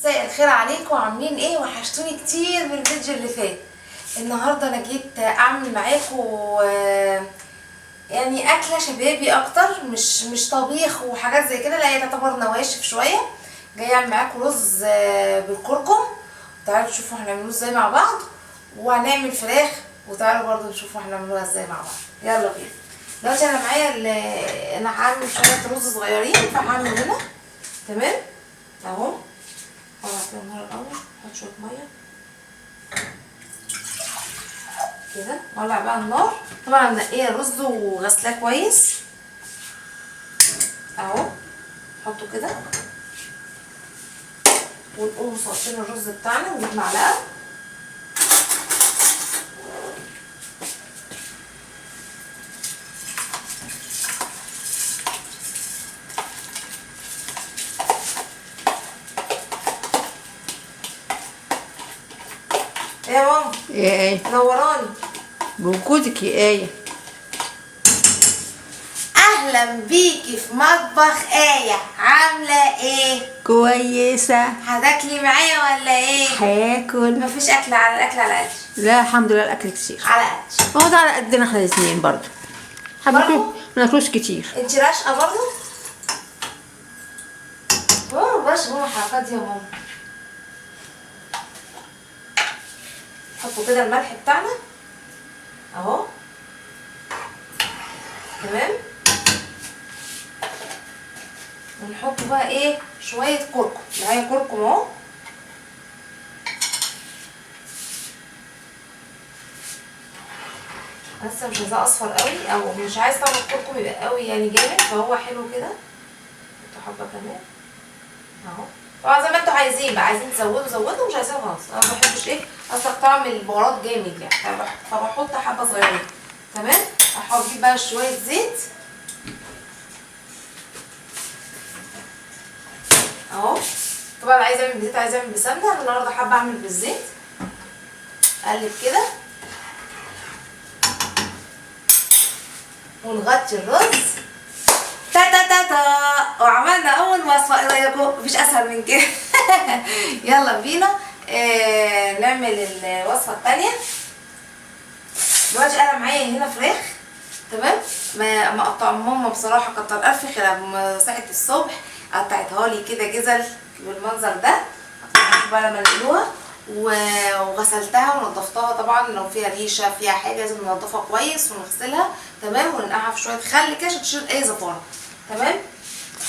مساء الخير عليكم، عاملين ايه؟ وحشتوني كتير من الفيديو اللي فات. النهارده انا جيت اعمل معاكم يعني اكله شبابي اكتر، مش طبيخ وحاجات زي كده، لا هي تعتبر نواشف شوية. جاية اعمل معاكم رز بالكركم، تعالوا تشوفوا هنعمله ازاي مع بعض، وهنعمل فراخ وتعالوا برضو نشوفوا هنعملوها ازاي مع بعض. يلا بينا. دلوقتي انا معايا انا هعمل شوية رز صغيرين، فهعمل هنا تمام اهو. هولع كده النار الاول، احط شوية مية كده، ولع بقى النار. طبعا منقيه الرز وغسلاه كويس اهو، نحطه كده ونقوم ساقطين الرز بتاعنا. ونجيب معلقه يا ماما. يا ايه نوراني بوجودك يا ايه. اهلا بيكي في مطبخ ايه. عامله ايه؟ كويسة. هتاكلي معايا ولا ايه؟ هاكل. مفيش اكل على الاكل على قد. لا الحمد لله الاكل كتير على قد. ما هو ده على قدنا احنا الاثنين برضه. ما ناكلوش كتير. انت راشقه برضه؟ ماما بلاش ماما الحركات دي يا ماما. نحطوا كده الملح بتاعنا اهو تمام، ونحط بقى ايه شوية كركم. معايا كركم اهو، بس مش عايزاه اصفر قوي، او مش عايز طعم الكركم يبقى قوي يعني جامد، فهو حلو كده. حطوا حبه كمان اهو. طبعا زي ما انتوا عايزين بقى، عايزين تزودوا زودوا، مش عايزين خلاص. انا ما بحبش ايه اصلا طعم البهارات جامد يعني، فبحط حبه صغيرين تمام. هجيب بقى شوية زيت اهو. طبعا عايزه اعمل بزيت، عايزه اعمل بسمنه، انا النهارده حابة اعمل بالزيت. اقلب كده ونغطي الرز. تا تا تا تا، وعملنا اول وصفه. ايه رايكم؟ مفيش اسهل من كده. يلا بينا نعمل الوصفة الثانية. دلوقتي انا معايا هنا فراخ تمام، ما قطع ماما بصراحة كتر الف خيرها، لما صحت الصبح قطعتها لي كده جزل بالمنظر ده بقى لما نقلوها، وغسلتها ونضفتها. طبعا لو فيها ريشه فيها حاجة لازم ننضفها كويس ونغسلها تمام، وننقعها في شوية خل كده عشان تشيل اي زفاره تمام.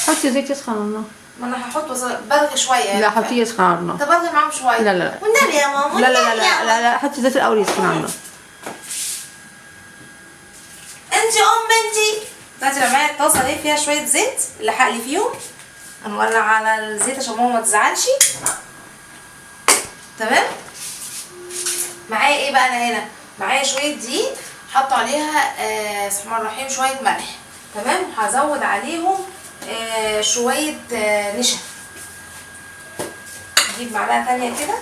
حطي زيت يسخن على النار. ما انا هحط بس برغي شوية يعني. لا حطيه يسخن على النار. طب برغي معاهم شوية. لا لا لا والنبي يا ماما. لا لا لا لا لا حطي زيت الاول يسخن على النار. انتي ام انتي. دلوقتي انا معايا الطاسه اهي فيها شوية زيت اللي هقلي فيهم. هنولع على الزيت عشان ماما ما تزعلش تمام. معايا ايه بقى انا هنا؟ معايا شوية دقيق حاطه عليها بسم الله الرحمن الرحيم شوية ملح تمام. هزود عليهم شوية نشا. نجيب معلقه ثانية كده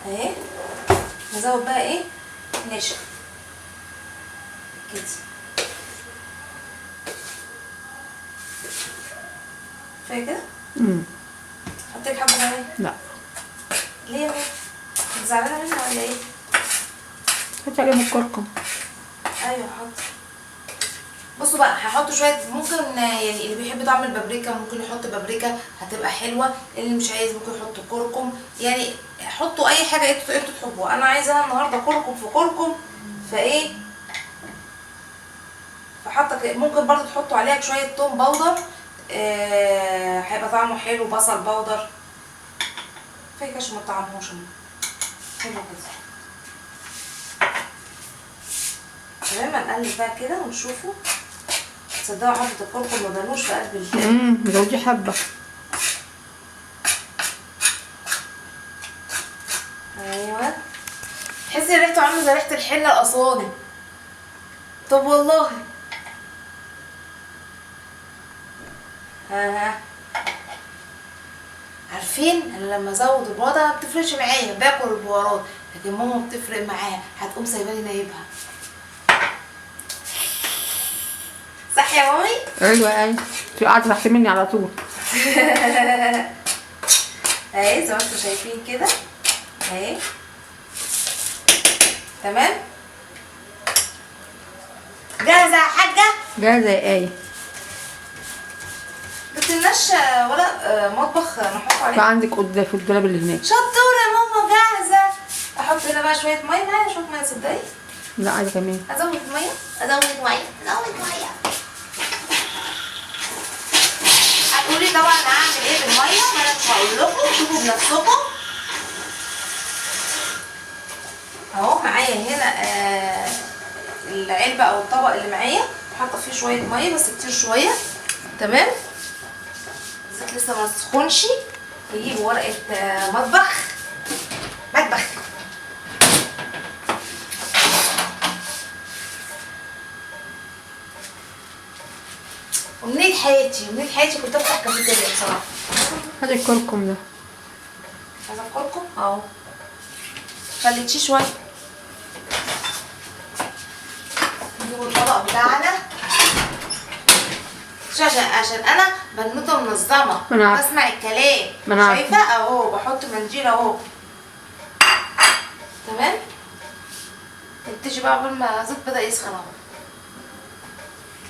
اهي، نزود بقى ايه نشا كده. كفاية كده؟ حطيت حبه كمان؟ لا. ليه يا ماما؟ انت زعلانة مني ولا ايه؟ حطي عليهم الكركم. ايوه حط. بصوا بقى هحط شوية، ممكن يعني اللي بيحب طعم البابريكا ممكن يحط بابريكا هتبقى حلوة، اللي مش عايز ممكن يحط كركم، يعني حطوا اي حاجة انتوا تحبوها. انا عايزه النهارده كركم في كركم، فايه فحاطه. ممكن برضو تحطوا عليها شوية توم powder، هيبقى طعمه حلو، بصل powder. كفاية عشان ما طعمهوش حلو كده تمام. هنقلب بقى كده ونشوفه. تصدقوا حبه الكركم ما بانوش في قلب زودي حبه. ايوه تحسي ريحته عامله زي ريحه الحنة الاسواني. طب والله ها عارفين انا لما ازود البهارات ما بتفرقش معايا، باكل البهارات، لكن ماما بتفرق معاها، هتقوم سايباني نايبها. صح يا مامي؟ ايوه ايوه، انت قاعدة تحت مني على طول. اهي زي ما انتم شايفين كده اهي. تمام، جاهزة يا حاجة؟ جاهزة يا ايه. جبتلناش ورق مطبخ نحطه عليه؟ عندك قدام في الدولاب اللي هناك. شطوره يا ماما، جاهزة. احط هنا بقى شوية مية. معايا شوية مية تصدقي؟ لا عايزه كمان. ازود مية، ازود مية، ازود مية. هتقولي طبعا هعمل ايه بالمية؟ ما انا مش هقول لكم، شوفوا بنفسكم. اهو معايا هنا العلبة او الطبق اللي معايا، حاطه فيه شوية مية بس كتير شوية. تمام، الزيت لسه ما سخنش. نجيب ورقة مطبخ. امنية حياتي، امنية حياتي كنت افتح كافيتيريا بصراحة. هات الكركم ده. عايزه الكركم اهو، خليتيه شوية. نجيب الطبق بتاعنا عشان انا بنوته منظمة، بسمع الكلام. شايفه اهو، بحط منديل اهو. تمام، نبتدي بقى قبل ما الزيت بدا يسخن اهو.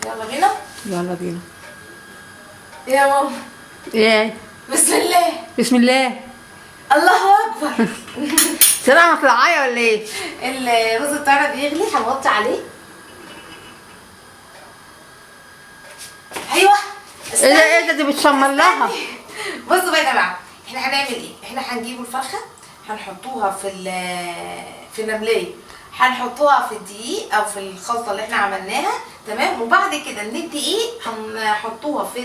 يلا بينا، يلا بينا. يا ماما ايه؟ بسم الله، بسم الله، الله اكبر. سلامة مطلعايه ولا ايه؟ الرز بتاعنا بيغلي، هنوطي عليه. ايوه ايه ده؟ ايه ده؟ دي بتشمر لها. بصوا بقى يا جماعة، احنا هنعمل ايه؟ احنا هنجيبوا الفرخه، هنحطوها في النمليه، هنحطوها في الدقيق او في الخلطة اللي احنا عملناها. تمام، وبعد كده من الدقيق هنحطوها في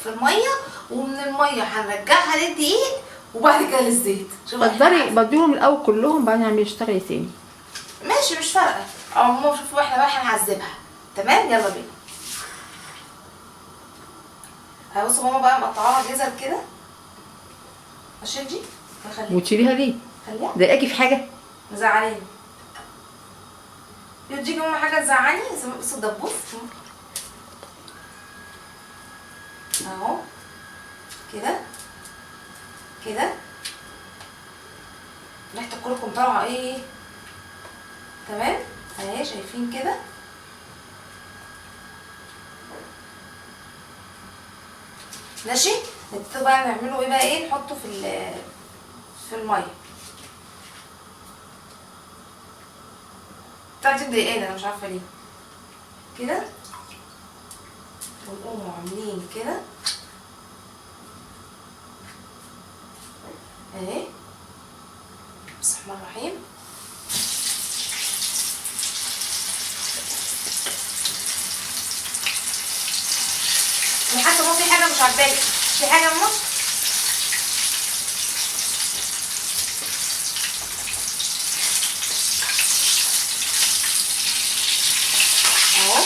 المية، ومن المية هنرجعها للدقيق، وبعد كده للزيت. بدري بديهم الاول كلهم، بعدين اعمل اشتغلي تاني. ماشي، مش فارقه. عموما شوفوا احنا بقى هنعذبها. تمام، يلا بينا. بصوا ماما بقى مقطعاها جزر كده. اشيل دي وخليها. وتشيليها ليه؟ خليها. ضايقاكي في حاجة؟ مزعلاني. يديكي ماما حاجة تزعلني؟ بصوا الدبوس اهو كده كده. ريحه الكركم طالعه ايه. تمام اهي، شايفين كده. ماشي، نبتدي بقى نعمله ايه بقى؟ ايه نحطه في المية بتاعتي. مضايقاني انا مش عارفه ليه كده. ونقوم عاملين كده اهي. بسم الله الرحمن الرحيم. انا حاسه ان في حاجة مش عاجباني، في حاجة يا ماما؟ اهو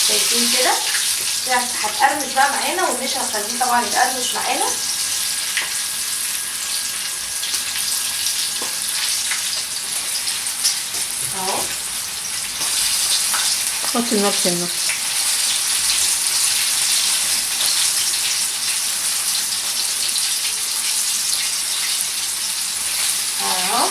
شايفين كده هتقرمش بقى معانا، والنشا هتخليه طبعا يتقرمش معانا. اهو حطي النار سنة. اهو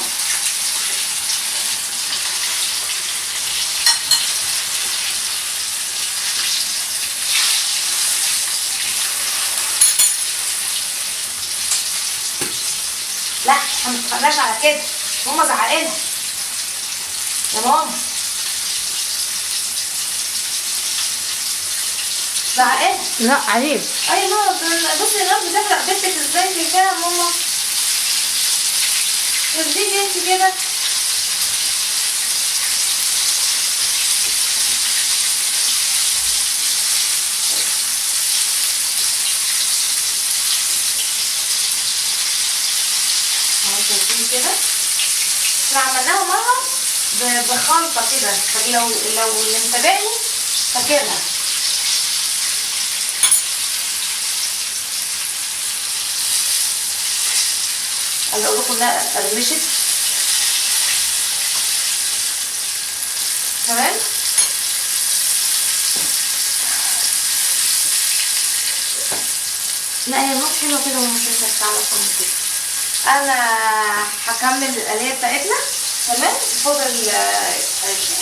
لا احنا متفقناش على كده، ماما زعقانه يا ماما، زعقانه. لا عيب. اي ماما بصي النار بتحرق بنتك ازاي شايفاها يا ماما؟ يرضيكي انت كده؟ شايفين كده احنا عملناها مرة بخلطه كده، فلو اللي متابعني فاكرها. عايزه اقول لكم انها قرمشت. تمام. لا هي النص حلوة كده ومش مسكعه كده. انا هكمل القليه بتاعتنا، تمام. فاضل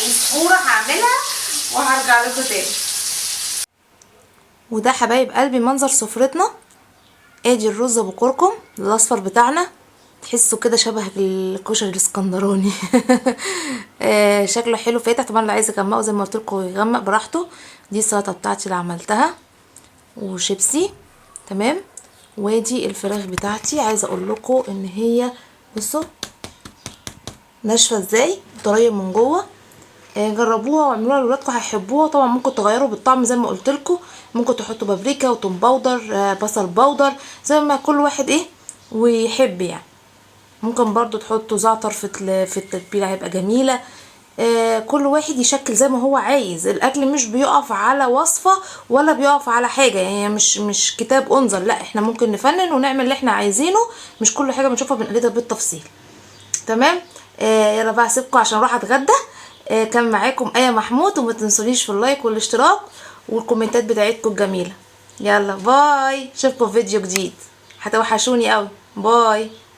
عصفوره هعملها وهرجع لكم تاني. وده حبايب قلبي منظر سفرتنا. ادي الرز ابو كركم الاصفر بتاعنا، تحسه كده شبه الكشري الاسكندراني. شكله حلو فاتح. طبعا اللي عايز يغمقه زي ما قلت لكم يغمق براحته. دي السلطة بتاعتي اللي عملتها وشيبسي، تمام. وادي الفراخ بتاعتي، عايزه اقول لكم ان هي بصوا ناشفة ازاي، طرية من جوه. جربوها واعملوها لولادكم هيحبوها. طبعا ممكن تغيروا بالطعم زي ما قلت لكم، ممكن تحطوا بابريكا وتوم powder، بصل powder، زي ما كل واحد ايه ويحب يعني. ممكن برضو تحطوا زعتر في التتبيله هيبقى جميلة. كل واحد يشكل زي ما هو عايز. الاكل مش بيقف على وصفه ولا بيقف على حاجة، يعني مش كتاب انظر، لا احنا ممكن نفنن ونعمل اللي احنا عايزينه، مش كل حاجة بنشوفها بنقلدها بالتفصيل، تمام. يلا بقى اسيبكم عشان اروح اتغدى. كان معاكم آية محمود، وما تنسونيش في ال like والاشتراك والكومنتات بتاعتكم الجميلة. يلا bye، اشوفكم في فيديو جديد، هتوحشوني قوي. bye.